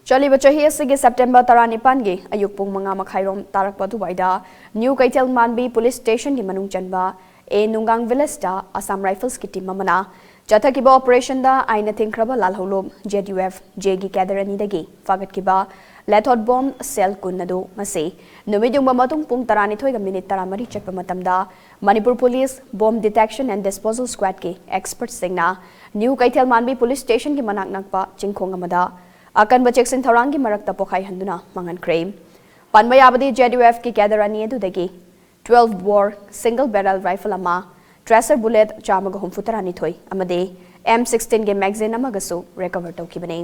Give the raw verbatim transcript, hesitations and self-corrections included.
ꯆꯠꯂꯤꯕ ꯆꯍꯤ ꯑꯁꯤꯒꯤ ꯁꯦꯞꯇꯦꯝꯕꯔ ꯇꯔꯥꯅꯤꯄꯥꯟꯒꯤ ꯑꯌꯨꯛ ꯄꯨꯡ ꯃꯉꯥ ꯃꯈꯥꯏꯔꯣꯝ ꯇꯥꯔꯛꯄ ꯑꯗꯨꯋꯥꯏꯗ ꯅ꯭ꯌꯨ ꯀꯩꯊꯦꯜ ꯃꯥꯟꯕꯤ ꯄꯨꯂꯤꯁ ꯁ꯭ꯇꯦꯁꯟꯒꯤ ꯃꯅꯨꯡ ꯆꯟꯕ ꯑꯦ ꯅꯨꯡꯒꯥꯡ ꯚꯤꯂꯦꯖꯇ ꯑꯁꯥꯝ ꯔꯥꯏꯐꯜꯁꯀꯤ ꯇꯤꯝ ꯑꯃꯅ ꯆꯠꯊꯈꯤꯕ ꯑꯣꯄꯔꯦꯁꯟꯗ ꯑꯥꯏꯟꯅ ꯊꯤꯡꯈ꯭ꯔꯕ ꯂꯥꯜꯍꯧꯂꯨꯞ ꯖꯦ ꯗꯤ ꯌꯨ ꯑꯦꯐ ꯖꯦꯒꯤ ꯀꯦꯗꯔ ꯑꯅꯤꯗꯒꯤ ꯐꯥꯒꯠꯈꯤꯕ ꯂꯦꯊꯣꯠ ꯕꯣꯝ ꯁꯦꯜ ꯀꯨꯟ ꯑꯗꯨ ꯉꯁꯤ ꯅꯨꯃꯤꯠ ꯌꯨꯡꯕ ꯃꯇꯨꯡ ꯄꯨꯡ ꯇꯔꯥꯅꯤꯊꯣꯏꯒ ꯃꯤꯅꯤꯠ ꯇꯔꯥꯃꯔꯤ ꯆꯠꯄ ꯃꯇꯝꯗ Manipur police bomb detection and disposal ꯁ꯭ꯀ꯭ꯋꯥꯗꯀꯤ ꯑꯦꯛꯁꯄꯔꯠꯁꯤꯡꯅ ꯅ꯭ꯌꯨ ꯀꯩꯊꯦꯜ ꯃꯥꯟꯕꯤ ꯄꯨꯂꯤꯁ ꯁ꯭ꯇꯦꯁꯟꯒꯤ ꯃꯅꯥꯛ ꯅꯛꯄ ꯆꯤꯡꯈꯣꯡ ꯑꯃꯗ ꯑꯀꯟꯕ ꯆꯦꯛꯁꯤꯟ ꯊꯧꯔꯥꯡꯒꯤ ꯃꯔꯛꯇ ꯄꯣꯈꯥꯏꯍꯟꯗꯨꯅ ꯃꯥꯡꯍꯟꯈ꯭ꯔꯦ꯫ ꯄꯟꯕ ꯌꯥꯕꯗꯤ, ꯖꯦ ꯗꯤ ꯌꯨ ꯑꯦꯐꯀꯤ ꯀꯦꯗꯔ ꯑꯅꯤ ꯑꯗꯨꯗꯒꯤ ꯇ꯭ꯋꯦꯜꯐ ꯕꯣꯔ ꯁꯤꯡꯒꯜ ꯕꯦꯔꯦꯜ ꯔꯥꯏꯐꯜ ꯑꯃ, ꯇ꯭ꯔꯦꯁꯔ ꯕꯨꯂꯦꯠ ꯆꯥꯝꯃꯒ ꯍꯨꯝꯐꯨ ꯇꯔꯥꯅꯤꯊꯣꯏ ꯑꯃꯗꯤ ꯑꯦꯝ ꯁꯤꯛꯁꯇꯤꯟꯒꯤ ꯃꯦꯒꯥꯖꯤꯟ ꯑꯃꯒꯁꯨ ꯔꯤꯀꯚꯔ ꯇꯧꯈꯤꯕꯅꯤ꯫